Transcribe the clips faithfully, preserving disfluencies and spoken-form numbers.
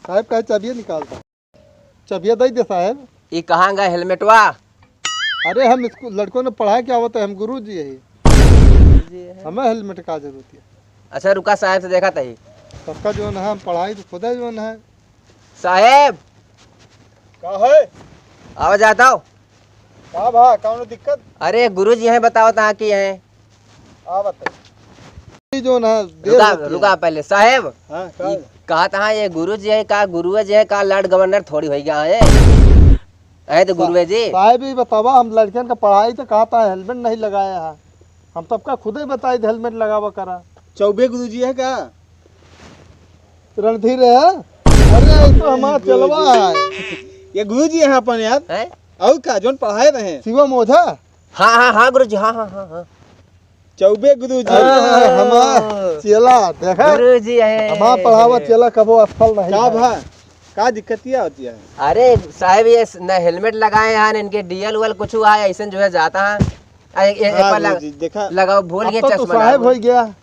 साहेब, काहे चाबिया निकालता? चाबिया दे दे साहेब। ई कहाँ गए हेलमेटवा? अरे, हम स्कूल लड़कों ने पढ़ा के आवत है, हम गुरु जी है। हमें हेलमेट का जरूरत है? अच्छा, रुका, साहेब से देखा तही। सबका जो है हम पढ़ाई तो खुदा जो है। साहेब! का है? आवा जाता हो। का भा, कौनो दिक्कत? अरे, गुरु जी हैं, बताओ तहाँ की हैं। आ बताई। ये जो ना, देर रुका, होती है। रुका पहले। साहेब, हाँ, का ई है? कहा तहाँ ये गुरु जी है का, गुरुए जी है का, लॉर्ड गवर्नर थोड़ी होई गया है। है तो सा-, गुरुए जी। साहेब, ये बतावा, हम लड़कियन का पढ़ाई तो कहा तहाँ हेलमेट नहीं लगाया है। हम सबका खुदे बताई थे हेलमेट लगावा करा। चौबे गुरु जी है का? रणधीर है? अरे, ये तो हमार चेलवा है। ये गुरु जी है अपन यार। हैं? और का, जोन पढ़ाए रहे? शिवम ओझा? हाँ, हाँ, हाँ, गुरु जी, हाँ, हाँ, हाँ, हाँ। चौबे गुरु जी। अरे, हमार चेला, देखा? गुरु जी है। हमार पढ़ावा चेला कबो असफल नहीं का है। भा? का दिक्कतिया होती है? अरे साहेब, ये स-, न हेलमेट लगाए हैं, इनके डीएल उएल कुछ हुआ है, ऐसन जो है जाता है। आ, एक, एक, एक हाँ, बार जी, लग-, जी, देखा। लगाओ, भूल अब गए तो तू चश्मा साहेब लगाओ। हो गया।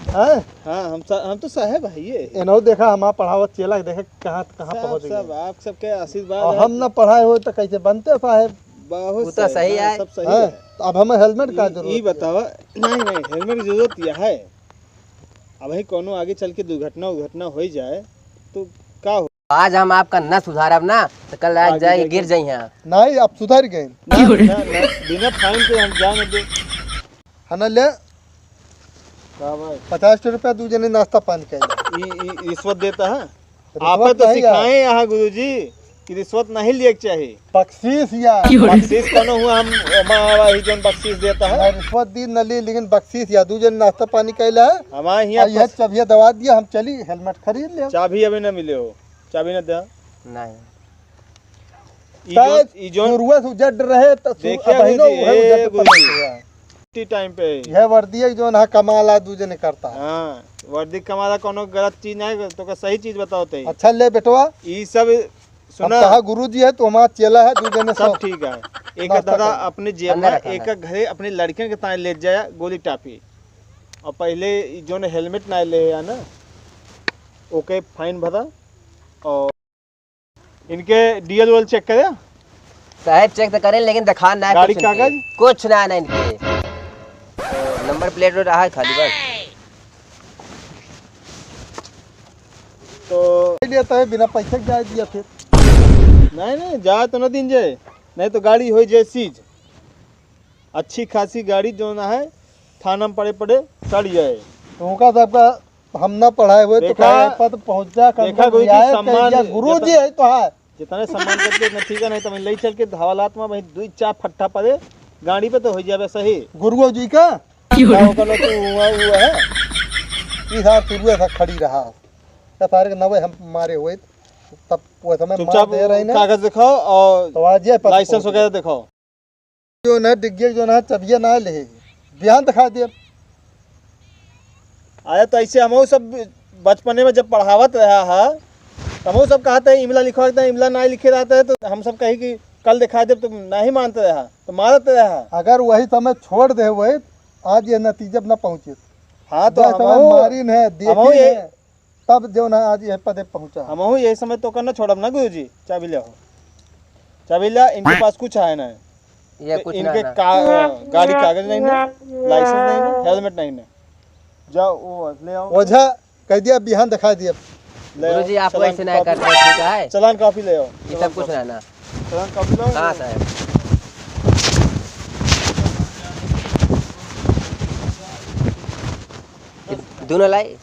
हैं? हाँ, हम सा-, हम तो साहेब है ये। एनहु देखा, हमार पढ़ावत चेला, देखे कहाँ, कहाँ सब, पहुँच गए। सब, आप सबके आशीर्वाद और है। हम ना पढ़ाए होई तो कैसे बनते साहेब? बहुत वो तो सही, सही हाँ, है। सब सही हैं? है। तो अब हमें हेलमेट का ई, जरूरत ई है? बतावा, नहीं, नहीं, हेलमेट की जरूरत यह है। अब ही कोनो आगे चल के दुर्घटना उर्घटना हो जाए तो का हो? आज हम आपका न सुधारब ना, तो कल आज आगे जाए जाके गिर जाई हैं। नहीं, अब सुधर गए। ना, ना, ना, बिना फाइन के हम जाए न दे। है ना ले? का भाई? पचास रुपया दू जने नाश्ता पानी कइला। ई, ई रिश्वत देता है? रिश्वत आप तो नहीं यार। सिखाए यहाँ गुरुजी कि रिश्वत नहीं लिए के चाहिए। बख्शीश यार। बख्शीश कौनो हुआ, हम, हमारा ही जोन बख्शीश देता है। ना रिश्वत दी न ली, लेकिन बख्शीश यार, दू जने नाश्ता पानी कइला। हमारे यहाँ और यह पस- चाबिया दवा दिया, हम चली हेलमेट खरीद ले। चाबी अभी ना मिले हो, चाबी ना दे। नहीं। ई का जोन, ई जोन शुरुए से उजड़ रहे तो सु-, देखिए अब गुरुजी, उजड़ ए तो गुरुजी। पता चला। टी टाइम पे। यह वर्दी है जोन हा कमाला दू जने करता है। हाँ, वर्दी कमाला कौनो गलत चीज नहीं, तो का सही चीज बताओ ते। अच्छा ले बेटवा। ई सब अब सुना। कहा गुरुजी है तो हमारा चेला है, दू जने सब सब। ठीक है। एक नाश्ता दादा कर। अपने जेब अंदर में, रखा एक ना। घरे अपने लड़कियन के ताए ले जाए गोली टाफी। और पहले ई जोन हेलमेट ना ले है ना, ओके फाइन भरा। और इनके डीएल वीएल चेक करे? साहेब, चेक तो करें, लेकिन दिखा ना है गाड़ी कुछ इनके। कागज? कुछ ना है ना इनके। नंबर प्लेट रहा है खाली बस। तो ले लेता है, बिना पैसे के जाए दिया फिर। नहीं, नहीं, जाए तो ना दिन जाए, नहीं तो गाड़ी हो जाए सीज। अच्छी खासी गाड़ी जो ना है, थाना में पड़े पड़े सड़ जाए। तो उनका सबका हम ना पढ़ाए हुए तो देखा, काहे पद पहुँचा, कम देखा से कम गुरुजी, रियायत सम्मान करिए, गुरुजी जितना, है तो है। जितने सम्मान करके इतना ठीक है, नहीं तो मैं ले चल के हवालात में भाई दुई चार फट्टा पड़े, गाड़ी पे तो हो जावे सही। गुरुओ जी का? का ओकर तू हुआ, हुआ है? ई सार शुरुए से खड़ी रहा। या सारे के नवे हम मारे हुए, तब वो समय मार चुपचाप दे रही ना। कागज दिखाओ और तो आज ये पद लाइसेंस पहुँच वगैरह गया। दिखाओ। जो ना डिग्गी जो ना चबिया ना ले, बिहान दिखा दे। अरे तो ऐसे हमहू सब बचपने में जब पढ़ावत रहा है, तो हमहू सब कहते हैं, "इमला लिखवा के दे," इमला ना लिखे रहता है, तो हम सब कही कि, "कल दिखा दे," तो नहीं मानते रहा, तो मारते रहा। अगर वही समय छोड़ दे हुए, आज ये नतीजा ना पहुँचे। हाँ, तो जो समय हमहू, मारिन है, देखिन हमहू ये है। तब जो ना आज यह पदे पहुँचा। हमहू यही समय तो करना छोड़ब ना गुरुजी। चाबी ले आओ, चाबी ले। इनके पास कुछ है ना, ये तो कुछ ना इनके ना। का-, गाड़ी कागज नहीं ना, लाइसेंस नहीं ना, हेलमेट नहीं ना। जाओ वो ले आओ। ओझा कह दिया, बिहान दिखा दिया। ले आओ, गुरुजी, आप चालान वैसे नहीं कॉपी, करते, ठीक है? चालान कॉपी ले आओ। ये सब कुछ ना ना। चालान कॉपी लाओ। कहाँ साहेब? ये दोनों लाई।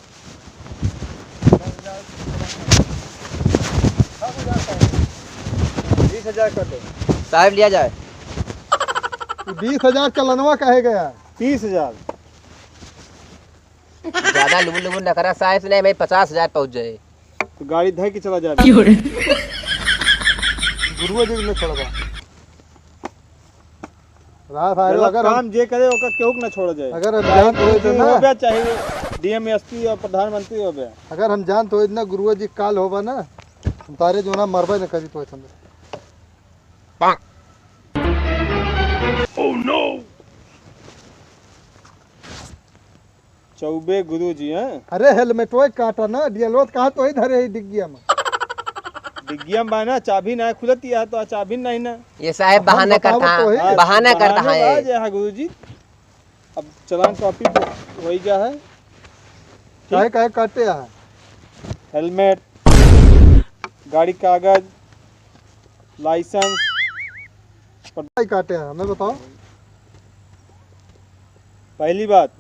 बीस हजार कर दो। साहेब लिया जाए। बीस हजार चलनवा काहे गया? तीस हजार। ज्यादा लुबुर लुबुर न करा साहेब, नहीं भाई पचास हजार पहुँच जाए। तो गाड़ी धर के चला जाए। क्यों रे? गुरुआ जी ने छोड़बा। रात आए गलत अगर हम काम जे करे ओकर केहू के ना छोड़ा जाए। अगर हम चाहे जान तो गुरुजी ना हो बे, चाहे डीएम, एसपी और प्रधानमंत्री हो बे। अगर हम जान तो इतना गुरुआ जी काल होबा ना, हम तारे जो ना मरबे न करी तो इतना। Oh no! चौबे गुरुजी हैं। अरे हेलमेटवा काटा ना, डियलवा कहाँ तो ही धरे ही डिग्गिया में। डिग्गिया में बा ना, चाबी ना खुलत है, तो चाबी नहीं ना। ये साहब हम बहाना बतावत करता तो है। है, बहाना करता बहाना है। बा जे, हाँ गुरुजी, अब चालान कॉपी तो हो ही गया है। काहे, काहे काटे है? हेलमेट, गाड़ी कागज, लाइसेंस। काहे काटे है, हमें बताओ। पहली बात,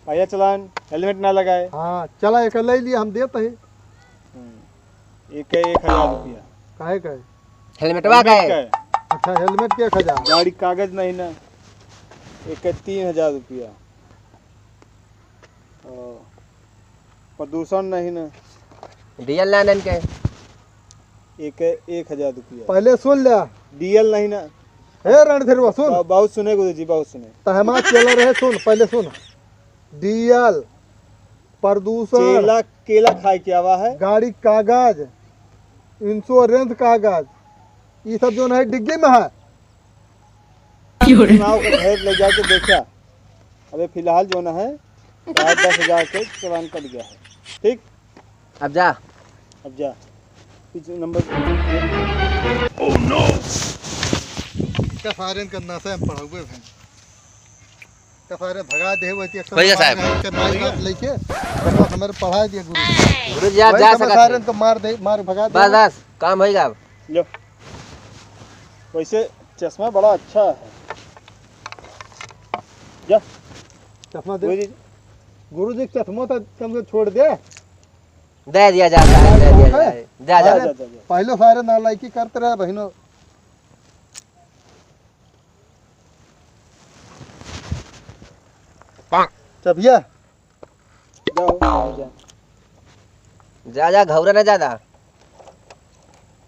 पहिला चालान, हेलमेट ना लगाए। हाँ, चला, एक ले लिए, हम देत ही। हम्म, एक है एक हजार रुपया। काहे का है? हेलमेटवा का हेलमेट है? का है? अच्छा, हेलमेट के एक हजार? गाड़ी कागज नहीं ना, एक है तीन हजार रुपया। और प्रदूषण नहीं ना। डीएल ना नन के। एक, एक हजार रुपया। पहले सुन ले। डीएल नहीं ना। हे रणधीरवा, सुन। ब-, बहुत सुने गुरुजी, बहुत सुने। तो हमार चला रहे, सुन, पहले सुन। डीएल, प्रदूषण, केला, केला खाए के आवा है। गाड़ी कागज, इंश्योरेंस कागज, ये सब जो है डिग्गी में है। क्यों रे? ना ओकर घर ले जाके देखा। अबे फिलहाल जो ना है, पाँच दस हजार के चालान कट गया है। ठीक? अब जा। अब जा। पीछे नंबर। Oh no! इनका सारे का नशा में पड़ा हुए हैं। इनका सारे भगा दे हुए थे, एक तो भैया साहब। मार के मार बाप लेके, बस हमारे पढ़ा दिया गुरु। गुरु जी, आप वही जा तो सकते सारे हैं। इनको मार दे, मार भगा दे। बस, बस, काम होइगा अब। लो। वैसे चश्मा बड़ा अच्छा है। जा। चश्मा दे। वही दे। गुरु जी के चश्मा तो कम से छोड़ दे। दे दिया जाता है, दे दिया जाए। जा, जा। अरे, जा, जा, जा। पहले सारे नालायकी करते रहे बहिनो। चबिया। जाओ, जाओ, जाओ। जा, जा, घबरा ना ज्यादा।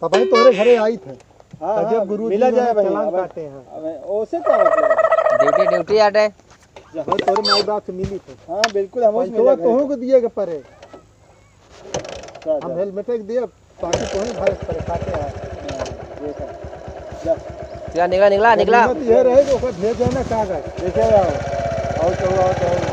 तब भाई तोरे घरे आई थे। हाँ, तब हाँ, गुरु जी मिला जाए भाई, चालान अब, काटे हैं। अब ओसे का मतलब है? ड्यूटी, ड्यूटी आटे। जा। वो तोरे माई बाप से मिली थे। हाँ, बिल्कुल, हम उससे पंचवा मिले तोहू घर को दिए के परे। जा, हम जा। हेलमेट के दिए, बाकी तोहू भाई परे खाते हैं। हाँ, देखा। जा। जा, निकला, निकला, निकला। हिम्मत ये रहे कि ओकर भेज देना कागज। देखे आओ। आओ तो, आओ तो, आओ।